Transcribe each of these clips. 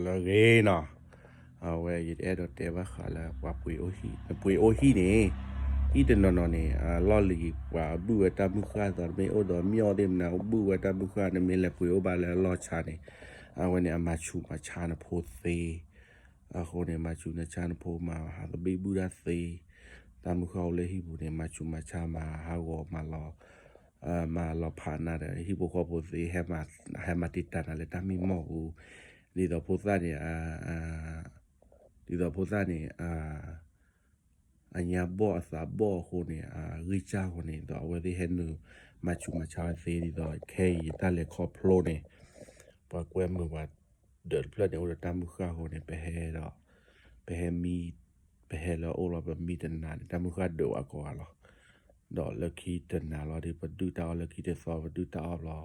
လၢဂ့ၤနီၤ, အဝဲယအဲၣ်ဒိးတဲဘၣ်ဃးလၢပှၤပှ့ၤအိၣ်ဟံၣ်, နပှ့ၤအိၣ်ဟံၣ်န့ၣ်, ဟံၣ်တနီၤနီၤန့ၣ် အလီၢ်လံၤ ပှၤဘုၣ်ဝဲတၢ်မုၢ်ဃၢ်သိး တမ့ၢ်အိၣ်ဒီးမ့ၢ်အီၣ်သ့ၣ်မနုၤ ဘုၣ်ဝဲတၢ်မုၢ်ဃၢ် နမ့ၢ်လဲၤပှ့ၤအိၣ်ဘၣ်လၢအလီၢ်ဆါန့ၣ်, အဝဲန့ၣ် အမၤဆူးမၤဆါနဖိသ့, အဃိန့ၣ် မၤဆူးမၤဆါနဖိ မၤဟးသဘံၣ်ဘုၣ်တၢ်သ့, တၢ်မုၢ်ဃၢ်အိၣ်လၢဟံၣ်ပူၤန့ၣ် မၤဆူးမၤဆါ မၤဟးဂီၤ မၤလီၤ မၤလီၤဖးနၤဒီး ဟံၣ်ဖိဃီဖိသ့ ဟဲမၤတံာ်တာ်နၤလၢတၢ်မံမီၢ်ပူၤ, ဒ်သိးဖိသၣ်န့ၣ်, ဒ်သိးဖိသၣ်န့ၣ် အညါဘီၣ်အသးဘီၣ်အဃိန့ၣ် အဂံၢ်စၢ်အဃိန့ၣ် ဒ်သိးအဝဲသ့ၣ်ဟဲနုာ်မၤဆူးမၤဆါဝဲသ့ ဒ်သိးခဲအံၤယတၢ်လဲၤခီဖျိန့ၣ်, ပှၤကွဲမုာ်ပှၤဒၢးတဖျၢၣ်န့ၣ် အိၣ်ဒီးတၢ်မုၢ်ဃၢ်အဃိန့ၣ် ပဟဲဒီး ပဟဲမံ ပဟဲလၢအအိၣ်လီၤပမံတနၤန့ၣ် တၢ်မုၢ်ဃၢ်ဒၢးဝဲကိးဂၤလီၤ. ဒီးလၢခံတနၤလီၤဒီး ပဒုၣ်တၢ်အီၣ်လၢခံတသီ ပဒုၣ်တၢ်အီၣ်ဘျီ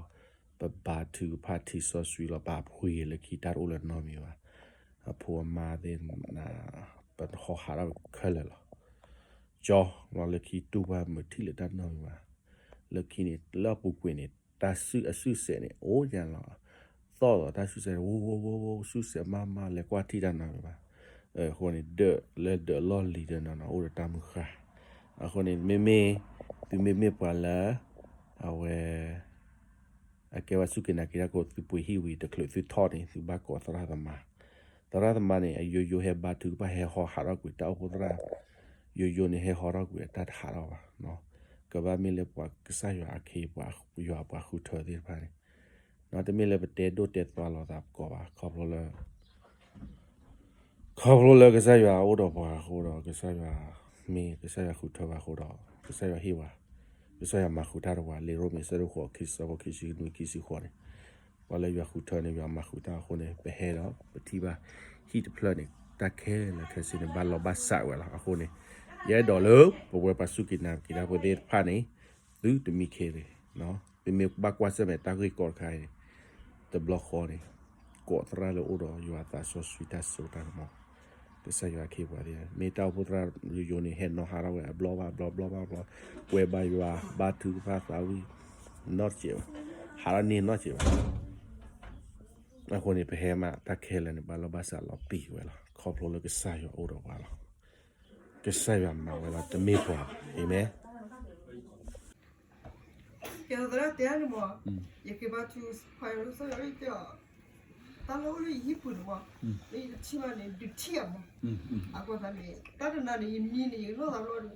ပဘါထုကဖၣ်ထံစီဆှံလီၤ ပာ်ဖှံလၢခံတၢ်တအိၣ်လၢနီတမံၤဘၣ်. အဖိအမါသ့ၣ် ပဟီဟးထီၣ်ခဲလၢာ်လီၤ. ကၠီလီၤလၢခံတူၢ်ဘၣ်မုာ်ထံၣ်လၢတၢ်နီတမံၤဘၣ်. လၢခံန့ၣ် လၢအပူၤကွံာ်န့ၣ် တၢ်စုၣ်အစုၣ်စဲးန့ၣ် အိၣ်ညါလီၤ. သီၣ်ဒီးတၢ်စုၣ်စဲးန့ၣ် ဝိဝိဝိဝိ စုၣ်စဲးမးမး လဲၤကွၢ်ထံၣ်တၢ်နီတမံၤဘၣ်. အဃိန့ၣ် ဒၢးလၢဒၢးလီၢ်လံၤတနီၤနီၤ အိၣ်ဒီးတၢ်မုၢ်ဃၢ်. အဃိန့ၣ် မ့မ့ၢ် သုမ့မ့ၢ်ပှၤလၢ အဝဲ အကဲဝဲစူၢ်က့ၤနာ်က့ၤတၢ်ကိး သုပှ့ၤဟံၣ်ဝံၤ တချုးသုထီၣ်န့ၣ် သုဘၣ်ကိးသရၣ်သမါ. သရၣ်သမါန့ၣ် အယိယိဟဲဘါထုကဖၣ် ဟဲဟီဟးထီၣ်ကွံာ်တၢ်အိၣ်ဖှိၣ်သရၣ်, ယိယိန့ၣ် ဟဲဟီထီၣ်ကွံာ်အတၢ်တဟးထီၣ်ဘၣ်. ကဘၣ်မ့ၢ်လၢပှၤကစၢ်ယွၤအခ့ ပှၤယွၤပှၤဃုထၢသ့ၣ်တဖၣ်န့ၣ်, တမ့ၢ်လၢပတဲဒိၣ်တဲသွါလိာ်သးပကိးဘၣ် ခီဖျိလၢ ခီဖျိလၢကစၢ်ယွၤအိၣ်ဒီးပှၤအဃိဒီး ကစၢ်ယွၤ မ့ၢ်ကစၢ်ယွၤဃုထၢဘၣ်အဃိဒီး ကစၢ်ယွၤဟ့ၣ်ဝဲ, ကစၢ်ယွၤမၤဃုာ်တၢ်ဒီးပှၤ လံာ်ရိမ့ၤ အဆၢဒိၣ်ဃိး ခံဆၢဖိ ခံဆံနွံ ခံဆံဃိးန့ၣ်, ပှၤလၢယွၤဃုထၢန့ၣ် ယွၤမၤဃုာ်တၢ်အဃိန့ၣ် ပဟဲဒီးပထံၣ်ဘၣ် ဟံၣ်တဖျၢၣ်န့ၣ် တၢ်ခဲလၢာ်ခဲဆ့န့ၣ် ဘၣ်လီၤဘၣ်စးဝဲလီၤ. အဃိန့ၣ် ယအဲၣ်ဒိးလၢ ပဝဲပှၤစူၢ်က့ၤနာ်က့ၤတၢ်ဖိသ့ၣ်တဖၣ်န့ၣ် သုတမံခ့ဂ့ၤ, သုမ့ၢ်ဘၣ်ကွၢ်ဆၢၣ်မဲာ်တၢ်ဂ့ၢ်ကီတခါအံၤန့ၣ် တဘျီဃီန့ၣ် ကိးသရၣ်လၢအိၣ်ဒီးယွၤအသးစီဆှံတၢ်စိတၢ်ကမီၤ, ကစၢ်ယွၤအခ့အပှၤသ့ၣ်, မ့ၢ်တၢ်အိၣ်ဖှိၣ်သရၣ်ယိယိန့ၣ် ဟဲနီၤဟးထီၣ်ဝဲအဘျီဘၣ်ဘျီ ဘျီဘၣ်ဘျီ, ကွဲးဘါယွၤ ဘါထုကဖၣ်သးဝံၣ် နီတစဲးဘၣ်, ဟးထီၣ်န့ၢ်နီတစဲးဘၣ်. အဃိန့ၣ် ပဟဲမးတၢ်ခဲလၢာ်န့ၣ် ဘၣ်လီၤဘၣ်စးလီၤပံာ်ဝဲလီၤ. ခီဖျိလၢကစၢ်ယွၤအိၣ်ဒီးပှၤလီၤ. ကစၢ်ယွၤမၤဝဲလီၤ တမ့ၢ်ပှၤဘၣ်. အၤမ့ၣ်. ကဲသရၣ်တဲန့ၣ်မး, ယက့ၤဘါထုကဖၣ်လၢကစၢ်ယွၤတဲအီၤ, တၢ်လၢအိၣ်လၢယဟံၣ်ပူၤန့ၣ်မး, လၢယတထံၣ်ဘၣ်န့ၣ် ဒုးထံၣ်ယၤမး. အဃိသတးန့ၣ် တၢ်တနၤန့ၣ် ယမံန့ၣ် ယလိၣ်သးဘျီဒီး,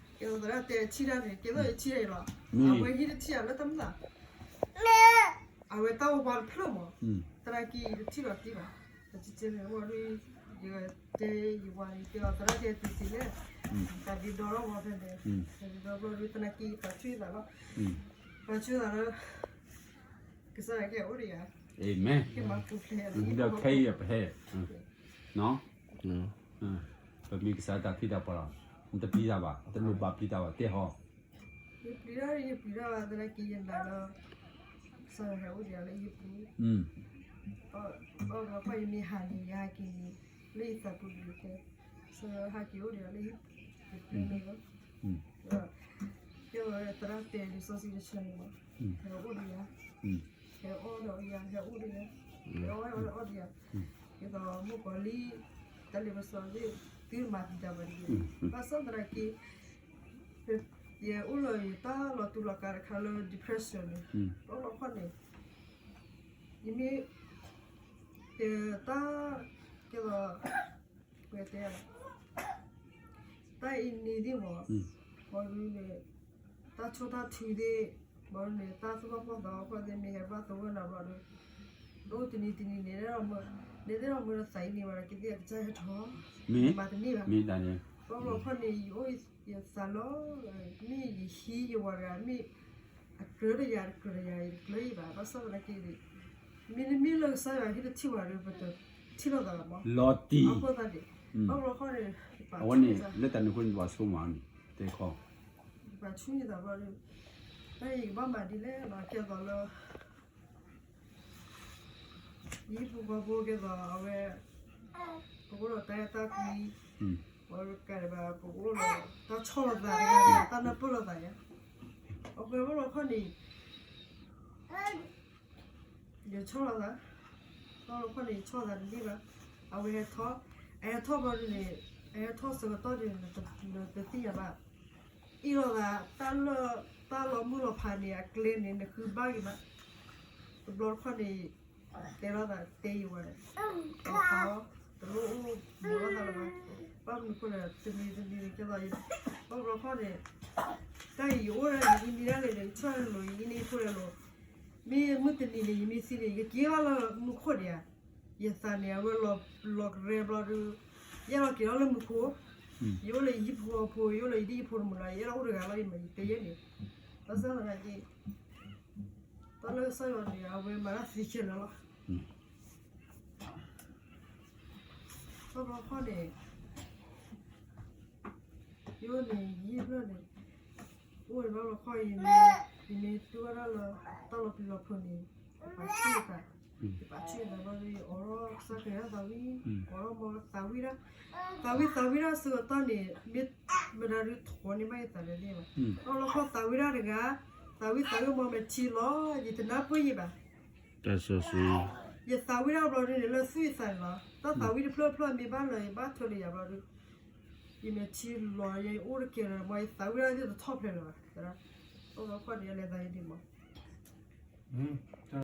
ကဲသရၣ်တဲထံၣ်တၢ်န့ၣ် ကဲသိးယထံၣ်တၢ်အံၤလီၤ. အဝဲဟံၣ်တထံၣ်ယၤလၢတၢ်မုၢ်သး အဝဲတၢ်အိၣ်ဘှီတဖျၢၣ်မး, သနာ်က့ယတထံၣ်လီၤတံၢ်ဘၣ်, ပကကဲန့ၣ်ဝံၤဒီး, ယတဲယဝၤန့ၣ် ကဲသရၣ်တဲတုၤသ့လဲၣ်, တၢ်ဒုးဒီထီၣ်ဝဲဖဲန့ၣ်, တၢ်ဒုးဒီဘျီဒီး သနာ်က့ပာ်ဆူၣ်သးလီၤ, ပာ်ဆူၣ်သးလၢ ကစၢ်ယွၤကဟဲအိၣ်ဒီးယၤ, အၤမ့ၣ်, ကဟဲမၤပူၤဖျဲး, ဒီးခဲအံၤပဟဲ, ပမ့ၢ်ကစၢ်တၢ်ဖံးတၢ်ပှၤလီၤ, နတပျံၤတၢ်ဘၣ်, တလိၣ်ဘၣ်ပျံၤတၢ်ဘၣ် တဲဟီ, ယပျံၤတၢ်, ယပျံၤတၢ်ဘၣ် သနာ်က့ယနာ်လၢ ကစၢ်ယွၤဟဲအိၣ်ဒီးယၤလၢယပူၤ, ဘၣ်ဘၣ်ယမ့ၢ်ဟးန့ၣ် ယဟဲက့ၤန့ၣ် လၢယသးပူၤဒ်လဲၣ်, ကစၢ်ယွၤဟဲက့ၤအိၣ်ဒီးယၤလၢယပူၤလီၤ, ဒီး ကဲဝဲသရၣ်တဲလံာ်စီဆှံတဆၢန့ၣ်မး, ဟဲအိၣ်ဒီးယၤ, ဟဲအိၣ်ဒီးယၤ, ဟဲအိၣ်ဒီးယၤ, ဟဲအိၣ်ဝဲအီၣ်ဒီးယၤ, ဒ်သိးမုၣ်ကီၤလံၢ် တၢ်လ့ပစီသ့ၣ် သုမၤတံာ်တာ်ဘၣ်တဂ့ၤ, ဘၣ်ဆၣ်သနာ်က့ ယအိၣ်လၢယတၢ်လီၤတူာ်လီၤကာ်တခါလၢ depression န့ၣ်, လီၤလီၤခီန့ၣ် ယမ့ၢ် တၢ် ကဲသိး ပတဲ တၢ်အံၤန့ၣ်သ့ၣ်မး, ဘၣ်ဒုးန့ၣ် တၢ်ဆိၣ်တၢ်ထုသ့ၣ်, ဘၣ်ဒုးန့ၣ် တၢ်သူၣ်ဘၣ်ဖှီၣ်သးဘၣ်ဖှီၣ်သ့ၣ် မ့ၢ်ဟဲဘၣ်သဂၢၢ်နၤဘျီဒီး, ဒ်တနံၤတနံၤန့ၣ် နဲဒၣ်မ့ၢ်ဒီးသးအံၤန့ၣ်ဘၣ်ဒီး ကသ့ၣ်အကစၢ်ဟဲထီၣ်, မၤတန့ၢ်ဘၣ်, ဘၣ်ဘျီခီန့ၣ် ယအိၣ်ယသးလီၤ, မ့ၢ်ယဟံးယဝၤတဂၤ မ့ၢ် အကြၢးဒီးယၤ တကြၢးဒီးယၤ ယတကြၢးအံၤဘၣ်, ဘၣ်ဆၣ်သနာ်က့ မ့တမ့ၢ်လၢကစၢ်ယွၤဟံၣ်တထံၣ်ဝဲဒီး ပတထံၣ်လိာ်သးဘၣ်မး, လီၤတံၢ်, အဃိသတးန့ၣ် ဘၣ်ဘျီခီန့ၣ် အဝဲန့ၣ် လၢတၢ်န့ၣ်အဃိန့ၣ် ပှၤဆိကမိၣ်န့ၣ် တဲခီ, ပှၤဆူညါသးဘျီဒီး တၢ်အံၤကဘၣ်မၤဒ်လဲၣ်လီၤ ကဲသိးလၢ ယဟံၣ်ဖိဃီဖိကဲသိးအဝဲ ပကအိၣ်ဒီးတၢ်အဲၣ်တၢ်ကွံ, ပကဲဒံးဘၣ် ပကအိၣ်ဒီးတၢ်ဆီၣ်လီၤသးတဂၤ တၢ်နၢ်ပၢၢ်လိာ်သးယါ, အဃိဘၣ်ဘျီခီန့ၣ် ယဆီၣ်လီၤသး, တဘျီတခီၣ်န့ၣ် ယဆီၣ်သးတန့ၢ်ဘၣ်, အဝဲဟဲထီၣ်, အဟဲထီၣ်ဘျီဒုန့ၣ်, အဟဲထီၣ်ဆၢကတီၢ်ဒုန့ၣ် နတသ့ၣ်ညါဘၣ်, အ့ၣ်လိာ်သး တၢ်လၢ တၢ်လီၤမုၢ်လီၤဖးန့ၣ် အကျဲန့ၣ် နဃုဘၣ်က့ၤဘၣ်, တဘျီတခီၣ်န့ၣ် တဲလိာ်သးတဲယံၤဝဲ, လီၤဖးအီၤ, တလိၣ်အိၣ်ဘှီလိာ်သးလၢၤဘၣ်, ဘၣ်မနုၤအဃိလဲၣ် တနံၤတနံၤန့ၣ် ကဲသိးယ, ဘၣ်ဘျီတခီၣ်န့ၣ် တၢ်အံၤယအိၣ်ဒၣ်န့ၣ် ယမံဒၣ်လဲာ်ဒီး ယဆီၣ်လိာ် ယအံၤန့ၣ်ဖိလဲၣ်လိာ်, မ့ၢ်မုၢ်တနံၤန့ၣ် ယမ့ၢ်သံန့ၣ် ယကက့ၤဘၣ်လၢမူခိၣ်ဒံးဧါ, ယသးန့ၣ် အဝဲလီၤကရဲဘျီဒု, ယအဲၣ်ဒိးက့ၤထီၣ်လၢမူခိၣ်, ယအိၣ်လၢယဟံၣ်ဖိဃီဖိ ယအိၣ်လၢယဒ်ယဖိတမုာ်လီၤ ယအဲၣ်ဒိးအိၣ်တဂၤလီၤ ယမၤယတဲယဲန့ၣ်, ဘၣ်ဆၣ်သနာ်က့ တၢ်လၢကစၢ်ယွၤန့ၣ် အဝဲမၤတၢ်သ့ခဲလၢာ်လီၤ, ဘၣ်ဘျီတခီၣ်န့ၣ် ယအိၣ်န့ၣ် ယံာ်ဖျၢၣ်န့ၣ်, အိၣ်န့ၣ်ဘၣ်ဘျီတခီၣ်အံၤန့ၣ်, ယမ့ၢ်တူၢ်ဘၣ်တၢ်လၢ တၢ်လီၤပျံၤလီၤဖုးန့ၣ်, ယပာ်ဆူၣ်ယသး, ယပာ်ဆူၣ်ယသးဘျီဒု ယအိးထီၣ်ကစၢ်ခရံာ်တၢ်သးဝံၣ်, အိးထီၣ်မ်သးဝံၣ်ဒၣ်, သးဝံၣ်သးဝံၣ်ဒၣ်ဆၢကတီၢ်န့ၣ် မ့ၢ်မတၤဒုထိးန့ၢ်ဘၣ်ယသးလဲၣ်န့ၣ်ဘၣ်, ဘၣ်ဘျီတခီၣ်သးဝံၣ်ဒၣ်တဂၤ, သးဝံၣ်သးဝံၣ်မ်မဲာ်ထံလီၤ ယတနၢ်ပၢၢ်ယံၤဘၣ် တၢ်စီဆှံ, ယသးဝံၣ်ဒၣ်ဘျီဒုန့ၣ် လၢသူၣ်ယသးန့ၣ်လီၤ, တၢ်သးဝံၣ်တဖျၢၣ်ဖျၢၣ်မ့ၢ်ဘၣ်လၢယဘၣ်ထွဲလၢယၤဘျီဒု, ယမဲာ်ထံလီၤ ယအိၣ်တကဲလၢၤ မ်ယသးဝံၣ်ဒၣ်သ့ၣ်တထီၣ်ဖျဲးလၢၤဘၣ်, အိၣ်ဘျီတခီၣ်န့ၣ် ယလဲၤသးယဒံးမး